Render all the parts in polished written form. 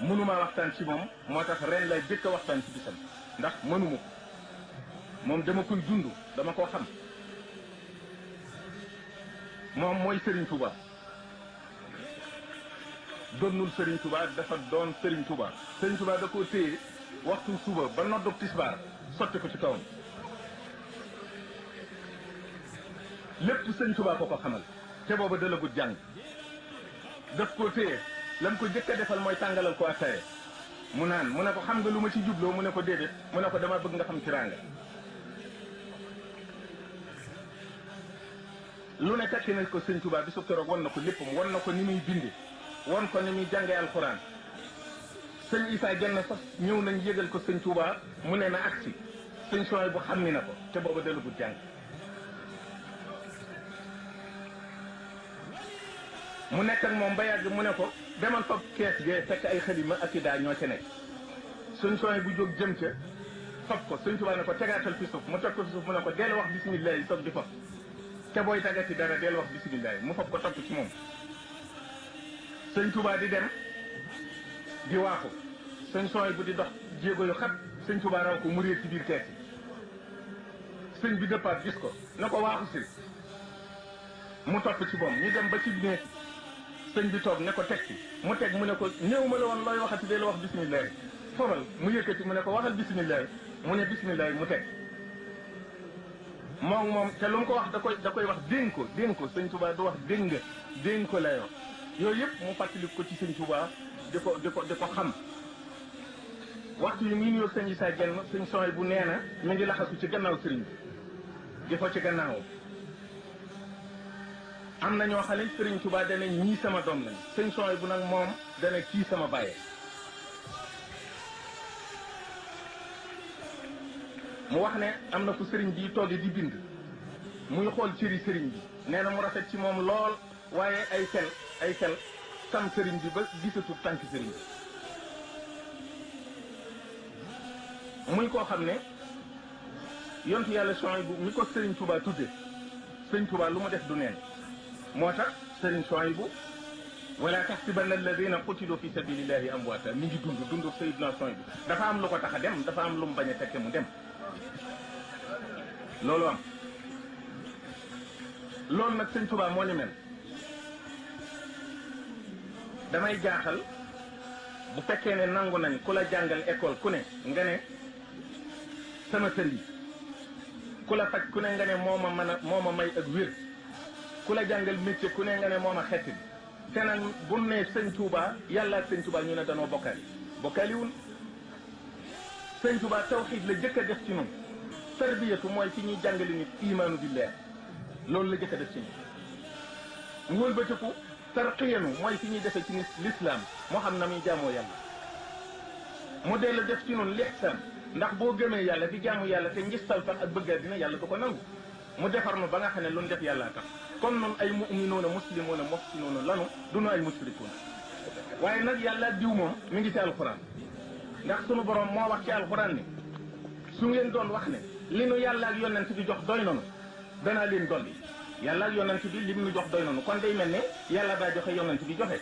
mënumaa waxtaan ci moom moo tax ren lay jëkk a waxtaan ci bisam ndax mënuma ko moom dama koy dund dama koo xam moom mooy Serigne Touba donnul Serigne Touba dafa doon Serigne Touba Serigne Touba da koo téye waxtu suba ba noddug tisbaar sotti ko ci kawam lépp Serigne Touba ko xamal te booba dalagut jàng daf koo téye lam ko jëkk a defal mooy tàngalal ko ataaya mu naan mu ne ko xam nga lu ma ci jubloo mu ne ko déedéet mu ne ko dama bëgg nga xam tiraanga lu ne tekki nañ ko sëñ Touba bi su keroog won na ko léppam won na ko ni muy binde won ko ni muy jàngee alxuraan sëñ Issa Dienne sax ñëw nañ yëgal ko sëñ Touba mu ne na agsi sëñ Soy bu xam ni na ko te booba dalagut jàng mu nekk ak moom ba yàgg mu ne ko demal fab kees gee fekk ay xalima ak i daa ñoo ca nekk sëñ Soy bu jóg jëm ca fab ko sëñ Touba ne ko tegaatal fi suuf mu teg ko fi suuf mu ne ko deel wax bisimilah yi soog di fab te booy tagati dara deel wax bisimilah mu fab ko topp ci moom sëñ Touba di dem di waaxu sëñ Soy bu di dox jéego yu xat sëñ Touba raw ko mu réer ci biir kees yi sëñ bi dëppaat gis ko na ko waaxu si mu topp ci moom ñu dem ba ci néeg sëñ bi toog ne ko teg ci mu teg mu ne ko ñëw ma la woon looy waxati dee la wax bisimilah fobal mu yëkkati mu ne ko waxal bisimilah mu ne bisimilah mu teg moom te lu mu ko wax da koy wax dénk ko sëñ Touba du wax dégg nga dénk ko lay wax yooyu yëpp mu fàttali ko ci sëñ Touba di ko xam waxtu yi muy nuyoo sëñ Issa Dienne sëñ Soy bu nee na mi ngi laxasu ci gannaaw sëriñ bi di ko ci gannaaw am na ñoo xam ne sëriñ Touba dana ñii sama doom lañ sëñ Soy bu nag moom dana kii sama bàyyee mu wax ne am na fu sëriñ bi tooge di bind muy xool cëri sëriñ bi nee na mu rafet ci moom lool waaye ay fel sam sëriñ bi ba gisatu tànk sëriñ bi muy koo xam ne yontu yàlla Soy bu mi ko sëriñ Touba tudde sëriñ Touba lu mu def du neen moo tax sëriñ Soy bu wala taxsibanna alladina qutilu fi sabilillahi amwaata mi ngi dund Seydina Soy bu dafa am lu ko tax a dem dafa am lu mu bañ a tekke mu dem loolu am loolu nag sëñ Touba moo ni mel damay jaaxal bu fekkee ne nangu nañ ku la jàngal école ku ne nga ne sama sëriñ ku la faj ku ne nga ne moo ma may ak wér ku la jàngal métier ku ne nga ne moo ma xetti bi te nag bu ne sëñ Touba yàlla ak sëñ Touba ñu ne danoo bokkaaliwul sëñ Touba tawxiid la jëkk a def ci ñun tarbiyatu mooy fi ñuy jàngale nit imaanu billah loolu la jëkk a def ci ñun mu wëlbatiku tarqiyanu mooy fi ñuy defee ci nit l'islam moo xam na muy jaamoo yàlla mu dellu def ci ñun lihsaan ndax boo gëmee yàlla di jaamu yàlla te ngistal tax ak bëgg dina yàlla du ko nangu mu defar nu ba nga xam ne lu ñu def yàllaa tax comme noonu ay mu'minuuna muslimoona muhsinuuna lanu du nu ay musrikuuna waaye nag yàlla diw moom mi ngi ci alxuraan ndax sunu borom moo wax ci alxuraan ni su ngeen doon wax ne li nu yàlla ak yonent bi jox doy nanu danaa leen dolli yàlla ak yonent bi lim nu jox doy nanu kon day mel ne yàlla daa joxe yonent bi joxe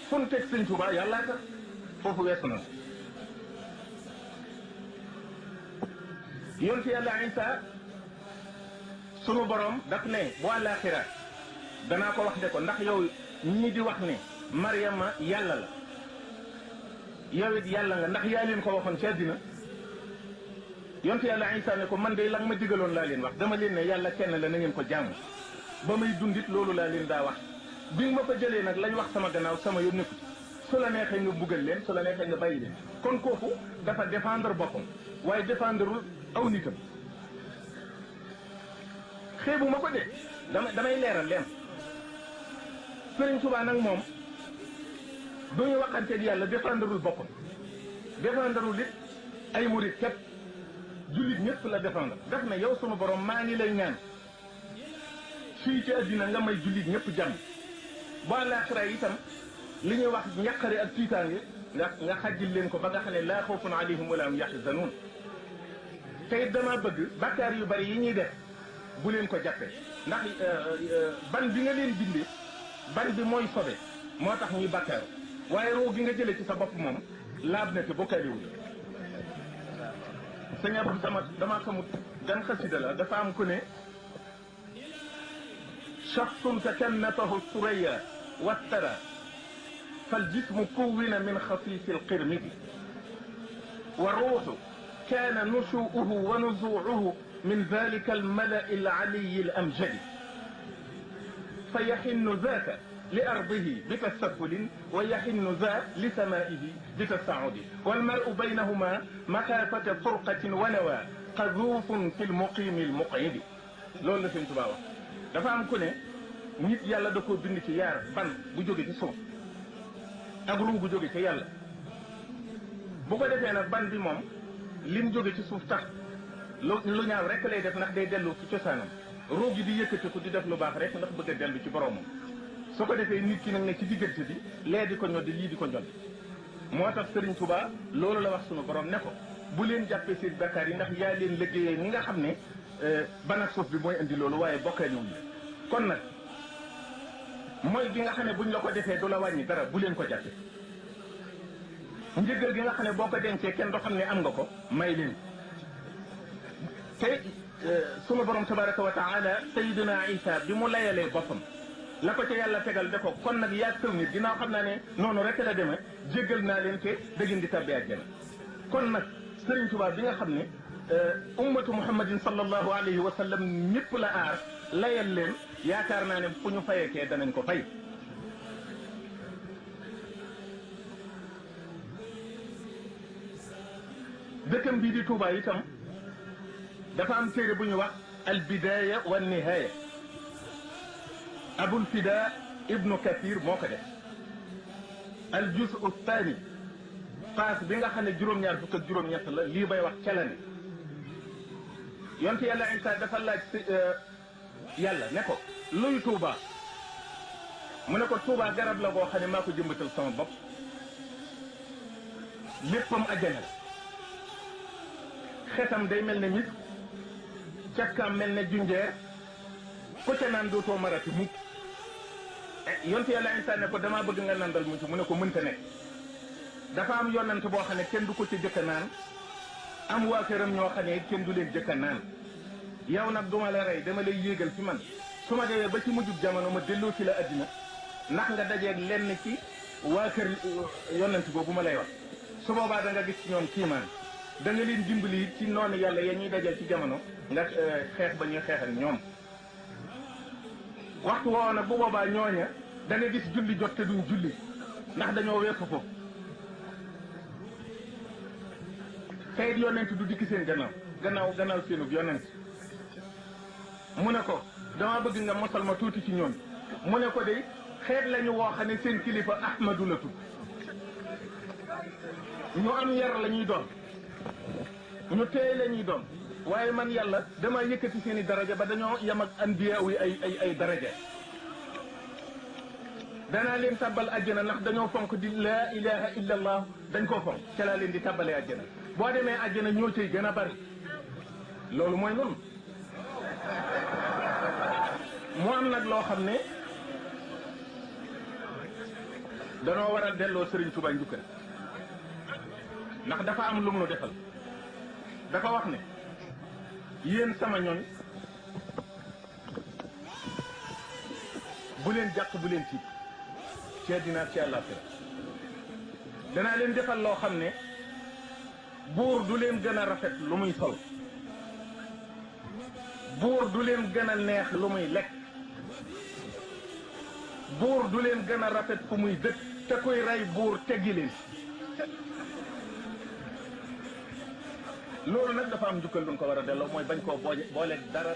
fu nu teg sëñ Touba yàllaa tax foofu weesu na yonent yàlla Isa sunu borom daf ne bu àllaaxira danaa ko wax de ko ndax yow ñii di wax ne Mariama yàlla la yow it yàlla nga ndax yaa leen ko waxoon ci àddina yonte yàlla Isa ne ko man de la ma digaloon laa leen wax dama leen ne yàlla kenn la na ngeen ko jaamu ba may dundit loolu laa leen daa wax bi nga ma ko jëlee nag lañ wax sama gannaaw sama yoon nekku ci su la neexee nga buggal leen su la neexee nga bàyyi leen kon kooku dafa défendre boppam waaye défendreul aw nitam xeebu ma ko de damay leeral leen Sëriñ Tuubaa nag moom duñu waxanteeg yàlla défendreul boppam défendreul it ay murit képp jullit ñëpp la défendre def na yow sunu borom maa ngi lay ñaan fii ci àddina nga may jullit ñëpp jàmm bu àllaaxira itam li ñuy wax njaqare ak tiitaange nga xajjil leen ko ba nga xam ne laa xawfun alayhim wala hum yaxzanuun tey dama bëgg bakkaar yu bari yi ñuy def bu leen ko jàppee ndax ban bi nga leen bindee ban bi mooy sobe moo tax ñuy bakkaar waaye ruu gi nga jëlee ci sa bopp moom laab na te bokkaaliwul sëñ Abdou Samad damaa xamut gan xasida la dafa am ku ne shaxsun takannatahu suraya wattara فالجسم كون من خفيف القرمد والروح كان نشوءه ونزوعه من ذلك الملأ العلي الأمجد فيحن ذاك لأرضه بتسفل ويحن ذاك لسمائه بتسعد والمرء بينهما مخافة فرقة ونوى قذوف في المقيم المقعد لول لا سنتو باوا دا فا ام كوني نيت يالا داكو بند ci yaar ban bu jóge ci suuf ak ruu bu jóge ci yàlla bu ko defee nag ban bi moom lim jóge ci suuf tax lu ñaaw rek lay def ndax day dellu ci cosaanam ruu gi di yëkkatiku di def lu baax rek ndax bëgg a dellu ci boromam su ko defee nit ki nag ne ci diggante bi lee di ko ñoddi lii di ko ñoddi moo tax Serigne Touba loolu la wax sunu borom ne ko bu leen jàppee seen bakkaar yi ndax yaa leen liggéeyee ñi nga xam ne ban ak suuf bi mooy indi loolu waaye bokkaale wuñ kon nag mooy gi nga xam ne buñ la ko defee du la wàññi dara bu leen ko jàppe njëggal gi nga xam ne boo ko dencee kenn doo xam ne am nga ko may leen te sunu borom tabaraka wa taala sayidina Isa bi mu layalee boppam la ko ca yàlla tegal de ko kon nag yaa tëw nit ginnaaw xam naa ne noonu rek la demee jéggal naa leen te da ngeen di tabbi àjjana kon nag Sëriñ Tuubaa bi nga xam ne ummatu muhammadin sallallahu alayhi wa sallam ñëpp la aar layal leen yaakaar naa ne fu ñu fayekee danañ ko fay dëkkam bii di Touba itam dafa am téere bu ñu wax al bidaya wa nihaya abul fida ibnu kathir moo ko def al juz thani paas bi nga xam ne juróom-ñaar fukk ak juróom-ñett la lii bay wax ca la ne yonte yàlla Isa dafa laaj yàlla ne ko luy Touba mu ne ko Touba garab la boo xam ne maa ko jëmbatal sama bopp léppam àjjana la xetam day mel ne nit càkkaam mel ne junjeer ku ca naan dootoo marati mukk yonte yàlla Isa ne ko damaa bëgg nga nandal mu ci mu ne ko mënta nekk dafa am yonent boo xam ne kenn du ko ci jëkka naan am waa këram ñoo xam ne kenn du leen jëkka naan yow nag duma la rey dama lay yéegal fi man su ma demee ba ci mujjub jamono ma delloo ci la addina ndax nga dajeeg lenn ci waa kër yonent boobu ma lay wax su boobaa da nga gis ci ñoom kiimaan da nga leen dimbali ci noonu yàlla ya ñuy dajal ci jamono nga xeex ba ñuy xeex ak ñoom waxtu woo nag bu boobaa ñooña da nga gis julli jot te duñ julli ndax dañoo weesu ko tey yonent du dikki seen gannaaw seenub yonent mu ne ko dama bëgg nga mosal ma tuuti ci ñoom mu ne ko de xeet lañu woo xam ne seen kilifa Ahmadu la tudd ñu am yar la ñuy doon ñu teey la ñuy doon waaye man yàlla dama yëkkati seen i daraja ba dañoo yem ak anbiya yi ay daraja danaa leen tàbbal àjjana ndax dañoo fonk di laa ilaha illa allah dañ koo fonk ca laa leen di tàbbalee àjjana boo demee àjjana ñoo cay gën a bari loolu mooy noonu mu am nag loo xam ne danoo war a delloo Serigne Touba njukkal ndax dafa am lu mu nu defal dafa wax ne yéen sama ñoñ bu leen jàq bu leen tiit ci àddina ci àllaaxira danaa leen defal loo xam ne buur du leen gën a rafet lu muy sol buur du leen gën a neex lu muy lekk buur du leen gën a rafet fu muy dëkk te koy rey buur teggi leen loolu nag dafa am njukkal lu ko war a delloo mooy bañ koo boole dara